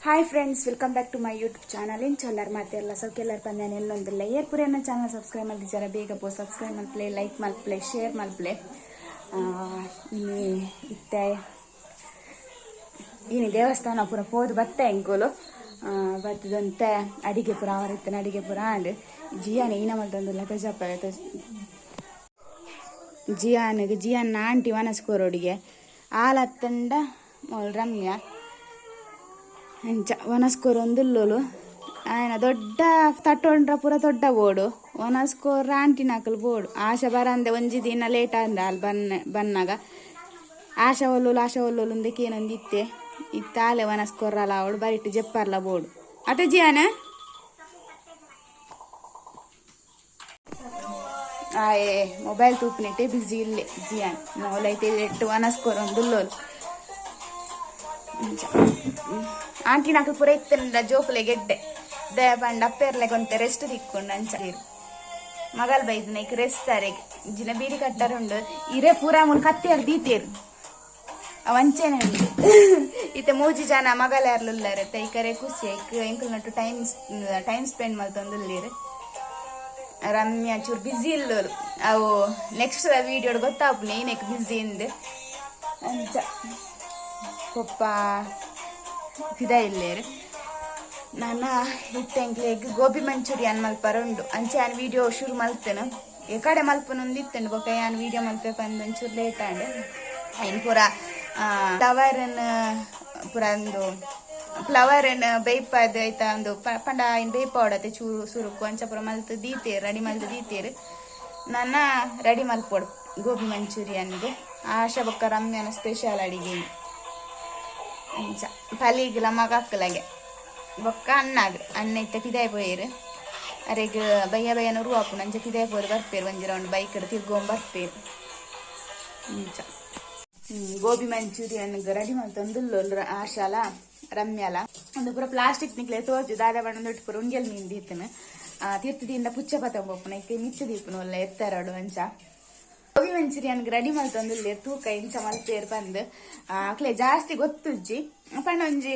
Hi friends, welcome back to my YouTube channel. ಎಂಚೊಲ್ಲರ್ ಮಾತೆರ್ಲ ಸೌಖ್ಯಲ್ಲರ್ ಪಂದ್ ಎಲ್ಲೊಂದುಲ್ಲ. ಏರ್ ಪೂರ ಚಾನಲ್ ಸಬ್ಸ್ಕ್ರೈಬ್ ಮಲ್ತಿಜಾರ ಬೇಗ ಪೋ ಸಬ್ಸ್ಕ್ರೈಬ್ ಮಲ್ಪಲೆ, ಲೈಕ್ ಮಲ್ಪಲೆ, ಶೇರ್ ಮಲ್ಪಲೆ. ಇನಿ ಇತ್ತೆ ಇನಿ ದೇವಸ್ಥಾನ ಪೂರ ಪೋದು ಬತ್ತೆ ಎಂಕುಲು. ಬತ್ತದಂತೆ ಅಡಿಗೆ ಪೂರ ಅವರಿತ್ತನ ಅಡಿಗೆ ಪೂರ ಆಂಡ್. ಜಿಯಾನ ಈನ ಮಲ್ತೊಂದುಲ್ಲ ತಜಪ್ಪ. ಜಿಯಾನಿಗೆ ಜಿಯಾನ್ನ ಆಂಟಿ ವನಸ್ ಕೊರೊಡಿಗೆ ಆಲತ್ತಂಡ ಮೋಲ್ ರಮ್ಯಾ ಅಂಚ ವನಸ್ ಕೊರೊಂದುಲ್ಲೋಲು. ಆಯನ ದೊಡ್ಡ ತಟ್ಟೊಂಡ್ರ ಪೂರ ದೊಡ್ಡ ಬೋಡು ವನಸ್ಕೋರ ಆಂಟಿನಕುಲು ಬೋಡು. ಆಶೆ ಬರಂದೆ ಒಂಜಿ ದಿನ ಲೇಟ್ ಅಂದ ಅಲ್ಲಿ ಬನ್ನ ಬನ್ನಾಗ ಆಶಾ ಒಲ್ಲುಲು ಆಶಾ ಒಲ್ಲುಲು ಉಂದಕ್ಕೆ ಏನೊಂದು ಇತ್ತೆ ಇತ್ತೆ ಆಲೆ ವನಸ್ ಕೊರ್ರಲ ಅವಳು ಬರಿಟ್ಟು ಜೆಪ್ಪರ್ಲ ಬೋಡು ಅತೆ ಜಿಯಾನ. ಆಯೆ ಮೊಬೈಲ್ ತೂಪಿನೆಟ್ಟೆ ಬಿಸಿ ಇಲ್ಲೇ ಜಿಯಾನ್. ಮೋಲೈತೆ ಎಟ್ಟು ವನಸ್ ಕೊರೊಂದುಲ್ಲೋಲು. ಅಂಚ ಆಂಟಿನಕುಲು ಪೂರ ಇತ್ತಂಡ ಜೋಕುಲೆ ಗೆಡ್ಡೆ ದಯ ಪಂಡ ಅಪ್ಪೆರ್ಲೆ ಕೊಂತೆ ರೆಸ್ಟ್ ತಿಕ್ಕೊಂಡು. ಅಂಚ ಮಗಲ್ ಬೈದ್ ರೆಸ್ಟ್ ಅರೆಗ್ ಜಿನ ಬೀಡಿ ಕಟ್ಟರುಂಡು. ಇರೆ ಪೂರ ಮುಲ್ ಕತ್ತಿಯರ್ ದೀತೇರು ಅವ ಅಂಚೆನೆ ಉಂಡು. ಇತ್ತೆ ಮೂಜಿ ಜನ ಮಗಲ್ ಯಾರ್ಲುಲ್ಲಾರೆ ತೈಕರೆ ಖುಷಿ ಐಕ್ ಎಂಕುಲ್ ನಟ್ಟು ಟೈಮ್ ಟೈಮ್ ಸ್ಪೆಂಡ್ ಮಲ್ತೊಂದುಲ್ಲೇರು. ರಮ್ಯಾ ಚೂರು ಬ್ಯುಸಿ ಇಲ್ಲೋರು. ಅವು ನೆಕ್ಸ್ಟ್ ವೀಡಿಯೋಡ್ ಗೊತ್ತಾಪುನೆ ಏನಕ್ಕೆ ಬ್ಯುಸಿ ಇಂದ್. ಅಂಚ ಪೊಪ್ಪ ಫಿದಾ ಇಲ್ಲೇರು. ನನ್ನ ಇತ್ತೆ ಎಂಕ್ಲೆಗ್ ಗೋಬಿ ಮಂಚೂರಿಯನ್ ಮಲ್ಪರ ಉಂಡು. ಅಂಚೆ ಯಾನ್ ವೀಡಿಯೋ ಶುರು ಮಲ್ತೇನೆ. ಈ ಕಡೆ ಮಲ್ಪುನೊಂದು ಇತ್ತಂಡು ಬೊಕ್ಕ ಯಾನ್ ವೀಡಿಯೋ ಮಲ್ಪೆ ಪಂದ್ ಒಂಚೂರು ಲೇಟ್ ಆಂಡ್. ಐನ್ ಪೂರ ಫ್ಲವರ್ನ್ ಪೂರ ಒಂದು ಫ್ಲವರ್ನ್ ಬೇಯ್ಪಾದ್ ಐತ ಒಂದು ಪಂಡ ಐನ್ ಬೇಯ್ಪಾವಡತೆ ಚೂರು ಸುರುಕು. ಅಂಚ ಪೂರ ಮಲ್ತ್ ದೀತೇರ್, ರೆಡಿ ಮಲ್ತ್ ದೀತೇರ್. ನನ್ನ ರೆಡಿ ಮಲ್ಪೊಡು ಗೋಬಿ ಮಂಚೂರಿಯನ್ಗೆ. ಆಶಾ ಬೊಕ್ಕ ರಮ್ಯಾನ ಸ್ಪೆಷಲ್ ಅಡಿಗೆ. ಅಂಚ ಪಲಿಗ್ಲ ಮಗಕ್ಕಲಗೆ ಬೊಕ್ಕ ಅಣ್ಣಾಗ್ ಅಣ್ಣ ಇತ್ತೆ ಪಿದಾಯ್ ಪೋಯೆರ್. ಅರೆಗ್ ಬಯ್ಯ ಬಯ್ಯನ ರು ಆಪುಂಡು. ಅಂಚ ಪಿದಾಯ್ ಪೋದು ಬರ್ಪೇರು, ಒಂಜಿ ರೌಂಡ್ ಬೈಕ್ ತಿರ್ಗೊಂಡ್ ಬರ್ಪೇರು. ಅಂಚ ಗೋಬಿ ಮಂಚೂರಿಯನ್ ರೆಡಿ ಮಲ್ತೊಂದುಲ್ಲೋಲ್ ಆಶಾಲ ರಮ್ಯಾಲ. ಒಂದು ಪೂರ ಪ್ಲಾಸ್ಟಿಕ್ ನಿಕ್ಲೆ ತೋಜು ದಾದ ಬಣ್ಣ ಪೂರ ಉಂಗೆಲ್ ಮೀನ್ ದೀತನ ತಿರ್ತು ದಿಂದ ಪುಚ್ಚ ಪತೊಂಬೊಪ್ಪುನ ಇತ್ತೆ ಮಿಚ್ಚ ದೀಪುನ ಒಲ್ಲ ಎತ್ತರಡು. ಅಂಚ ಗೋಬಿ ಮಂಚೂರಿಯನ್ ರೆಡಿ ಮಲ್ತೊಂದುಲ್ಲೆರ್. ತೂಕ ಇಂಚ ಮಲ್ಪೇರ್ ಪಂದ್. ಅಕ್ಲೆ ಜಾಸ್ತಿ ಗೊತ್ತುಜ್ಜಿ ಪಂಡ ಒಂಜಿ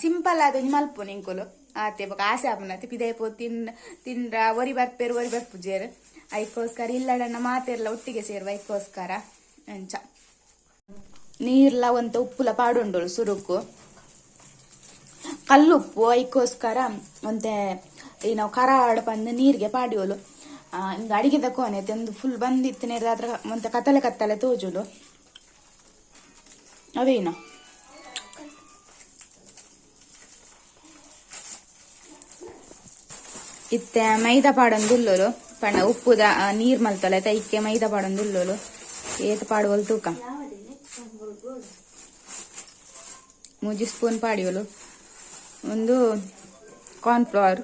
ಸಿಂಪಲ್ ಆದ್ ಒಂಜಿ ಮಲ್ಪುನು ಎಂಕುಲು ಆತೆ. ಬೊಕ ಆಸೆ ಆಪುನತೆ ಪಿದಯಿ ಪೋ ತಿನ್ ತಿಂದ್ರ ಒರಿ ಬರ್ಪೇರು ಒರಿ ಬರ್ಪುಜೆರ್. ಐಕೋಸ್ಕರ ಇಲ್ಲಡನ್ನ ಮಾತೆರ್ಲ ಒಟ್ಟಿಗೆ ಸೇರುವ ಐಕೋಸ್ಕರ. ಅಂಚ ನೀರ್ಲ ಒಂತ ಉಪ್ಪುಲ ಪಾಡುಂಡೋಳು ಸುರುಕು, ಕಲ್ಲುಪ್ಪು. ಐಕೋಸ್ಕರ ಒಂತೆ ಈ ನಾವು ಕರಾಡ್ ಪಂದ್ ನೀರ್ಗೆ ಪಾಡಿಯೋಲು. ಇಂದು ಅಡಿಗೆದ ಕೋನೆ ಒಂದು ಫುಲ್ ಬಂದಿತ್ತು ನೇರ ಅದ್ರ ಒಂತೆ ಕತ್ತಲೆ ಕತ್ತಲೆ ತೋಜುಂಡು ಅವೇನ. ಇತ್ತೆ ಮೈದಾ ಪಾಡೊಂದುಲ್ಲೋಲು. ಪಂಡ ಉಪ್ಪುದ ನೀರ್ ಮಲ್ತೊಲೆ ತೈಕೆ ಮೈದಾ ಪಾಡೊಂದುಲ್ಲೋಲು. ಏತ್ ಪಾಡುವಲ್ ತೂಕ. ಮೂಜಿ ಸ್ಪೂನ್ ಪಾಡಿಯೋಲು. ಒಂದು ಕಾರ್ನ್ಫ್ಲವರ್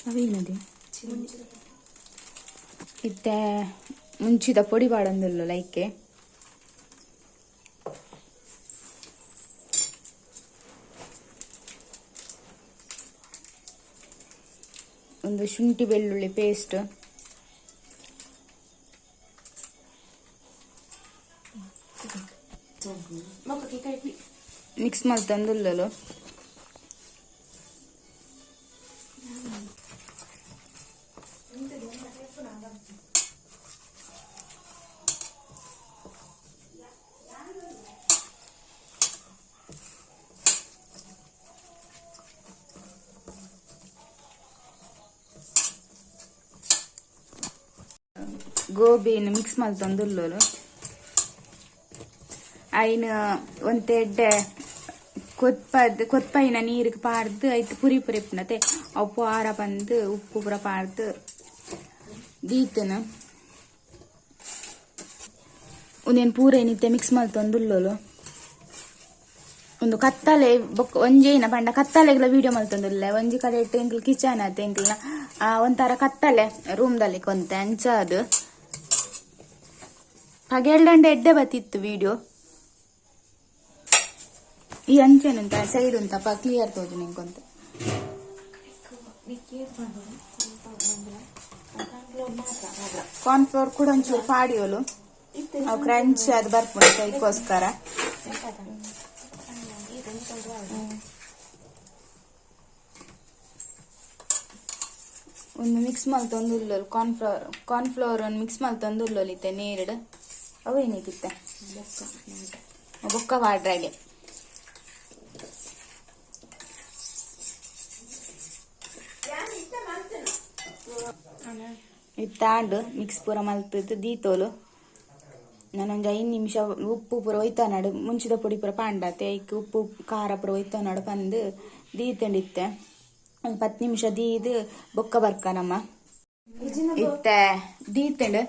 ಅವೇನದೆ. ಇತ್ತೆ ಮುಂಚಿದ ಪೊಡಿ ಪಾಡೊಂದುಲ್ಲ ಲೈಕೆ. ಒಂದು ಶುಂಠಿ ಬೆಳ್ಳುಳ್ಳಿ ಪೇಸ್ಟ್. ಮಿಕ್ಸ್ ಮಲ್ತೊಂದುಲ್ಲಲು. ಗೋಬಿನ್ ಮಿಕ್ಸ್ ಮಲ್ತೊಂದುಲ್ಲೋಲು. ಐನ್ ಒಂತೆ ಎಡ್ಡೆ ಕೊತ್ಪದ್ ಕೊತ್ಪೈನ ನೀರಿಗೆ ಪಾಡ್ದು ಐತ್ ಪುರಿ ಪುರಿ ಪುನತೆ ಅವು ಪುರ ಬಂದು ಉಪ್ಪು ಪೂರ ಪಾಡ್ದು ದೀತನ. ಉಂದೆನ್ ಪೂರ ಏನಿತ್ತೆ ಮಿಕ್ಸ್ ಮಲ್ತೊಂದುಲ್ಲೋಲು. ಒಂದು ಕತ್ತಲೆ ಬೊಕ್ಕ ಒಂಜೇನ ಪಂಡ ಕತ್ತಲೆಗ್ಲ ವೀಡಿಯೋ ಮಲ್ತೊಂದುಲ್ಲೆ. ಒಂಜಿ ಕಡೆಟ್ ಎಂಕ್ಲ ಕಿಚನ್ ಆತ ಎಂಕ್ಲ್ನ ಒಂಥರ ಕತ್ತಲೆ ರೂಮ್ದಲ್ಲಿ ಕೊಂತೆ. ಅಂಚ ಅದು ಪಗೆಲ್ಡಂಡ ಎಡ್ಡೆ ಬತ್ತಿತ್ತು ವೀಡಿಯೋ. ಈ ಅಂಚೆನುಂತ ಸೈಡ್ ಉಂತಪ್ಪ ಕ್ಲಿಯರ್ ತೋಜು ನಿಂಕೊಂತ. ಕಾರ್ನ್ಫ್ಲೋರ್ ಕೂಡ ಒಂಚೂರು ಪಾಡಿಯೋಲು, ಅವು ಕ್ರಂಚ್ ಅದು ಬರ್ಪುಂಡು ಕೈಗೋಸ್ಕರ. ಒಂದು ಮಿಕ್ಸ್ ಮಲ್ತೊಂದು ಉಲ್ಲೋಲು ಕಾರ್ನ್ಫ್ಲೋರ್, ಕಾರ್ನ್ಫ್ಲೋರ್ ಒಂದು ಮಿಕ್ಸ್ ಮಲ್ತೊಂದು ಉಲ್ಲೋಲು ಇತ್ತೆ ನೀರುಡು. ಅವು ಏನಕ್ಕಿತ್ತೆ ಬೊಕ್ಕ ವಾಡ್ರಾಗೆ. ಇತ್ತಾಂಡು ಮಿಕ್ಸ್ ಪೂರ ಮಲ್ತದ್ದು ದೀತೋಲು. ನಾನೊಂದು 5 ನಿಮಿಷ ಉಪ್ಪು ಪೂರ ಒಯ್ತಾನಾಡು, ಮುಂಚಿದ ಪೊಡಿ ಪೂರ ಪಾಂಡಾತೆ, ಐಕ್ ಉಪ್ಪು ಖಾರ ಪೂರ ಒಯ್ತಾನಾಡು ಪಂದು ದೀತಂಡಿತ್ತೆ. ಒಂದು 10 ನಿಮಿಷ ದೀದು ಬೊಕ್ಕ ಬರ್ಕ ನಮ್ಮ. ಇತ್ತೆ ದೀತಂಡು,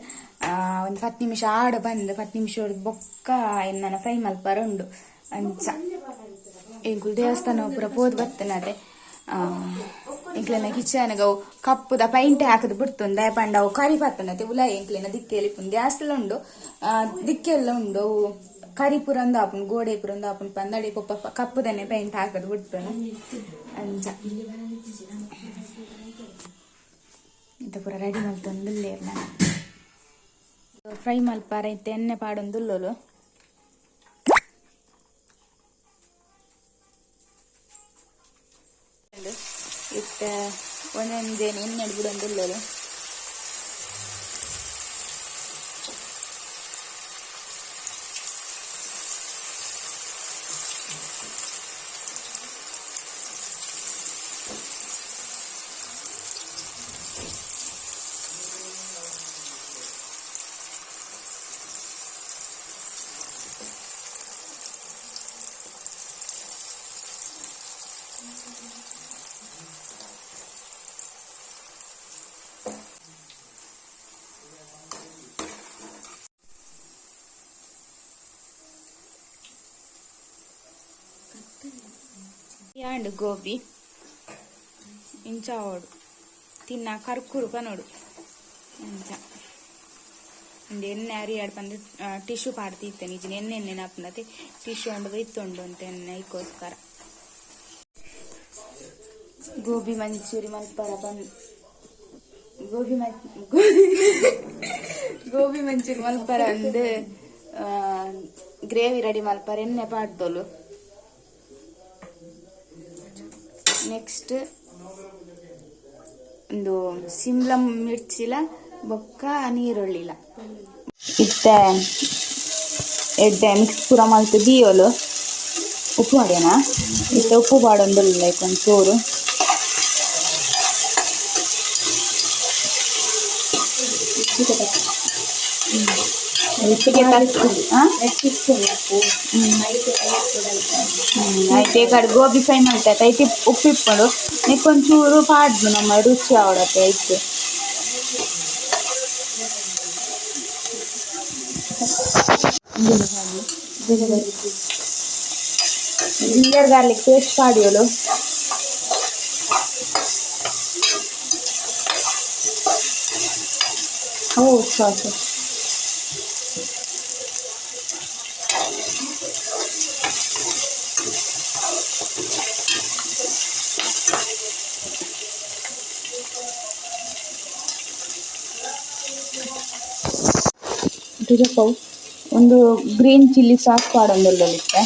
ಒಂದು 10 ನಿಮಿಷ ಆಡು ಬಂದು 10 ನಿಮಿಷ ಬೊಕ್ಕ ಎನ್ನನ ಫ್ರೈ ಮಲ್ಪರ ಉಂಡು. ಅಂಚ ಎಂಕುಲು ದೇವಸ್ಥಾನ ಪೂರ ಪೋದು ಬತ್ತನದೆ. ಎಂಕ್ಲೆನ ಕಿಚನ್ಗ ಅವು ಕಪ್ಪುದ ಪೈಂಟ್ ಹಾಕದ್ ಬಿಡ್ತುಂದ ಪಂಡ ಅವು ಕರಿ ಪತ್ತುಂಡತೆ ಉಲಾಯಿ. ಎಂಕ್ಲೆನ ದಿಕ್ಕೆಲಿ ಗ್ಯಾಸ್ ಉಂಡು, ದಿಕ್ಕೆಲ್ಲ ಉಂಡು. ಅವು ಕರಿ ಪುರಂದು ಆಪುಂಡು, ಗೋಡೆ ಪುರಂದು ಆಪುಂಡು ಪಂದಡಿ ಪೊಪ್ಪ ಕಪ್ಪುದನೆ ಪೈಂಟ್ ಹಾಕದ್ ಬಿಡ್ತಾನೆ. ಅಂಚ ಇಂತ ಪೂರ ರೆಡಿ ಮಲ್ತೊಂದುಲ್ಲೇರ್. ನಾನು ಫ್ರೈ ಮಲ್ಪಾರ ಇತ್ತೆ ಎಣ್ಣೆ ಪಾಡೊಂದುಲ್ಲೋಲು. ಇತ್ತೆ ಒಂದೊಂದೇನು ಎಣ್ಣೆ ಬಿಡೊಂದುಲ್ಲೋಲು. ಯಾಂಡ್ ಗೋಬಿ ಇಂಚಾವೋಡು ತಿನ್ನ ಕರ್ಕುರು ಪನೋಡು. ಅಂಚ ಒಂದು ಎಣ್ಣೆ ಅರಿಯಾಡ್ ಬಂದು ಟಿಶ್ಯೂ ಪಾಡ್ತಿತ್ತೆ. ನಿಜ ಎಣ್ಣೆ ಎಣ್ಣೆ ನಾಪುಂಡತೆ ಟಿಶ್ಯೂ ಉಂಡು ಇತ್ತುಂಡು ಅಂತ ಎಣ್ಣೆ ಐಕ್ಕೋಸ್ಕರ. ಗೋಬಿ ಮಂಚೂರಿ ಮಲ್ಪರ ಬಂದ್ ಗೋಬಿ ಮಂಚೂರಿ ಮಲ್ಪರ ಅಂದ್ ಗ್ರೇವಿ ರೆಡಿ ಮಲ್ಪರ ಎಣ್ಣೆ ಪಾಡ್ದೋಲು. ನೆಕ್ಸ್ಟ್ ಒಂದು ಸಿಮ್ಲ ಮಿರ್ಚಿಲ ಬೊಕ್ಕ ನೀರುಳ್ಳಿಲ. ಇತ್ತೆ ಎಡ್ಡೆ ಮಿಕ್ಸ್ ಪೂರ ಮಲ್ತ್ ದೀಯೋಲು. ಉಪ್ಪು ಮಾಡ್ಯನ ಇತ್ತೆ? ಉಪ್ಪು ಪಾಡೊಂದುಲ್ಲ ಲೈಕ್ ಒಂಚೂರು. అయితే ఇక్కడ ಗೋಬಿ ಫ್ರೈ ಮಲ್ತೆ ಐತಿ. ಉಪ್ಪು ಇಪ್ಪುಂಡು, ನೆಕ್ ಒಂಚೂರು ಪಾಡ್ದು ನಮ್ಮ ರುಚಿ ಆವಡತ್ತೆ ಐಕ್. Ginger garlic paste ಪಾಡಿಯೋಲು. ಓ ಸಾಸ್. ತುಜಪ್ಪವು ಒಂದು green chilli sauce ಪಾಡೊಂದುಲ್ಲಲಿತ್ತೆ.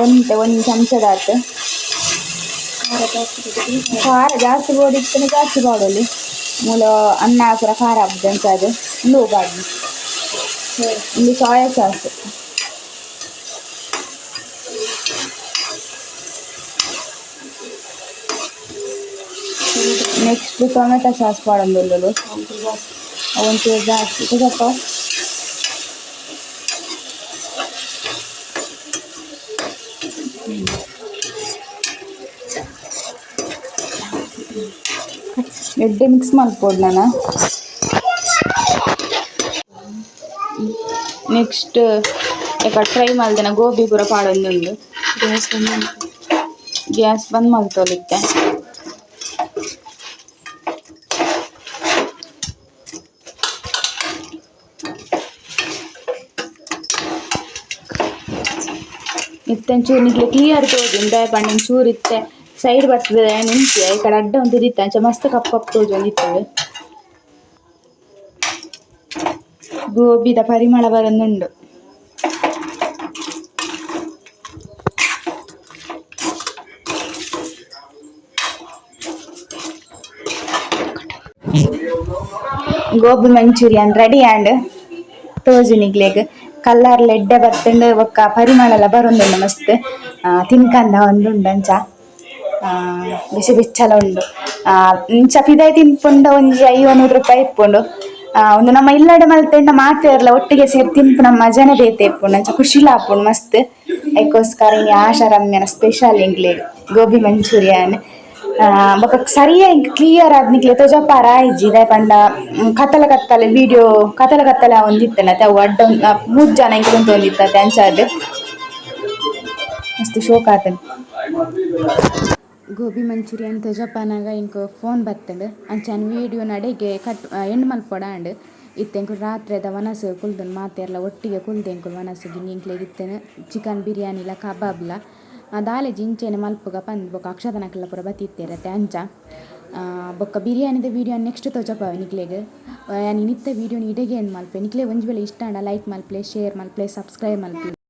ಒಂತೆ ಒಂದು ಚಮಚದಾತ್. ಖಾರ ಜಾಸ್ತಿ ಬೋಡಿತ್ತನೆ ಜಾಸ್ತಿ ಪಾಡೊಲಿ. ಮೂಲ ಅನ್ನ ಪೂರ ಖಾರ ಆಪುಜಿ. ಅಂಚಾದ್ ಉಂದು ಪಾಡ್ನಿ. ಉಂದು soya sauce. Next tomato sauce ಪಾಡೊಂದುಲ್ಲಲು ಒಂಚೂರು ಜಾಸ್ತಿ ಸ್ವಲ್ಪ. ಎಡ್ಡೆ ಮಿಕ್ಸ್ ಮಲ್ಪೊಡು ನನ. ನೆಕ್ಸ್ಟ್ ಎಕ ಫ್ರೈ ಮಲ್ದಿನ ಗೋಬಿ ಪೂರ ಪಾಡೊಂದುಂಡು. ಗ್ಯಾಸ್ ಬಂದ್ ಮಲ್ತೊಲಿತ್ತೆ. ಇತ್ತೆ ಒಂಚೂರು ನಿಕ್ಲೆ ಕ್ಲಿಯರ್ ತೋಜುಂಡು ದಾಯೆ ಪಂಡ ಒಂಚೂರು ಇತ್ತೆ ಸೈಡ್ ಬತ್ತುದು ಉಂತಿಯೆ ಈ ಕಡೆ ಅಡ್ಡ ಉಂತುದಿತ್ತೆ ಅಂಚ ಮಸ್ತ್ ಕಪ್ ಕಪ್ ತೋಜೊಂದಿತ್ತುಂಡು. ಗೋಬಿದ ಪರಿಮಳ ಬರೊಂದುಂಡು. ಗೋಬಿ ಮಂಚೂರಿಯನ್ ರೆಡಿ ಆಂಡ್. ತೋಜು ನಿಕ್ಲೆಗ್ ಕಲರ್ ಎಡ್ಡೆ ಬತ್ತುಂಡು ಬೊಕ್ಕ ಪರಿಮಳಲ ಬರೊಂದುಂಡು ಮಸ್ತ್. ತಿನ್ಕಂದ ಒಂದುಂಡು ಅಂಚ. ಬಿಸಿ ಬೆಚ್ಚಲ ಉಂಡು. ಇಂಚ ಪಿದಾಯಿ ತಿನ್ಪುಂಡ ಒಂಜಿ 50 100 ರೂಪಾಯಿ ಇಪ್ಪುಂಡು. ಉಂದು ನಮ್ಮ ಇಲ್ಲಡೆ ಮಲ್ತೆಂಡ ಮಾತೆರ್ಲ ಒಟ್ಟಿಗೆ ಸೇರಿ ತಿನ್ಪುನ ಮಜಾನೆ ಬೇತೆ ಇಪ್ಪುಂಡು. ಅಂಚ ಖುಷಿಲ ಆಪುಂಡು ಮಸ್ತ್. ಐಕೋಸ್ಕರ ಇನಿ ಆಶಾ ರಮ್ಯನ ಸ್ಪೆಷಲ್ ಎಂಕ್ಲೆಗ್ ಗೋಬಿ ಮಂಚೂರಿಯನ್. ಬೊಕ ಸರಿಯಾ ಎಂಕ್ ಕ್ಲಿಯರ್ ಆದ್ ನಿಕ್ಲೆ ತೋಜಪಾರ ಆಯಿಜಿ ದಾಯೆ ಪಂಡ ಕತ್ತಲೆ ಕತ್ತಲೆ ವಿಡಿಯೋ ಕತ್ತಲೆ ಕತ್ತಲೆ ಆವೊಂದಿತ್ತುಂಡು ಅತೆ ಅವು ಅಡ್ಡ ಮೂಜಿ ಜನ ಎಂಕುಲು ಉಂತೊಂದಿತ್ತತೆ ಅಂಚಾದ್ ಮಸ್ತ್ ಶೋಕ್ ಆತುಂಡು. ಗೋಬಿ ಮಂಚೂರಿಯನ್ ತೋಜಪಾನಗ ಎಂಕ್ ಫೋನ್ ಬತ್ತುಂಡು. ಅಂಚ ಯಾನ್ ವಿಡಿಯೋ ನಡೆಗೆ ಕಟ್ ಎಂಡ್ ಮಲ್ಪೊಡಾಂಡ್. ಇತ್ತೆ ಎಂಕುಲು ರಾತ್ರೆದ ವನಸ್ ಕುಲ್ದುಂಡು ಮಾತೆರ್ಲ ಒಟ್ಟಿಗೆ ಕುಲ್ದು ಎಂಕುಲು ವನಸ್ ಎಂಕ್ಲೆಗ್ ಇತ್ತುಂಡು ಚಿಕನ್ ಬಿರಿಯಾನಿಲ ಕಬಾಬ್ಲ ದಾಲೇಜಿ ಇಂಚೆನೆ ಮಲ್ಪುಗ ಪಂದ್ ಬೊಕ ಅಕ್ಷತನಕಲ್ಲ ಪೂರ ಬತ್ತಿತ್ತೆರ್ ಅತೆ ಅಂಚ. ಬೊಕ ಬಿರಿಯಾನಿದ ವಿಡಿಯೋ ನೆಕ್ಸ್ಟ್ ತೋಜಪಾವೆ ನಿಕ್ಲೆಗ್. ಯಾನ್ ಇನಿತ್ತ ವಿಡಿಯೋನ್ ಇಡೆಗೆ ಎಂಡ್ ಮಲ್ಪೆ. ನಿಕ್ಲೆಗ್ ಒಂಜಿ ವೇಳೆ ಇಷ್ಟ ಆಂಡ ಲೈಕ್ ಮಲ್ಪುಲೆ, ಶೇರ್ ಮಲ್ಪುಲೆ, ಸಬ್ಸ್ಕ್ರೈಬ್ ಮಲ್ಪುಲೆ.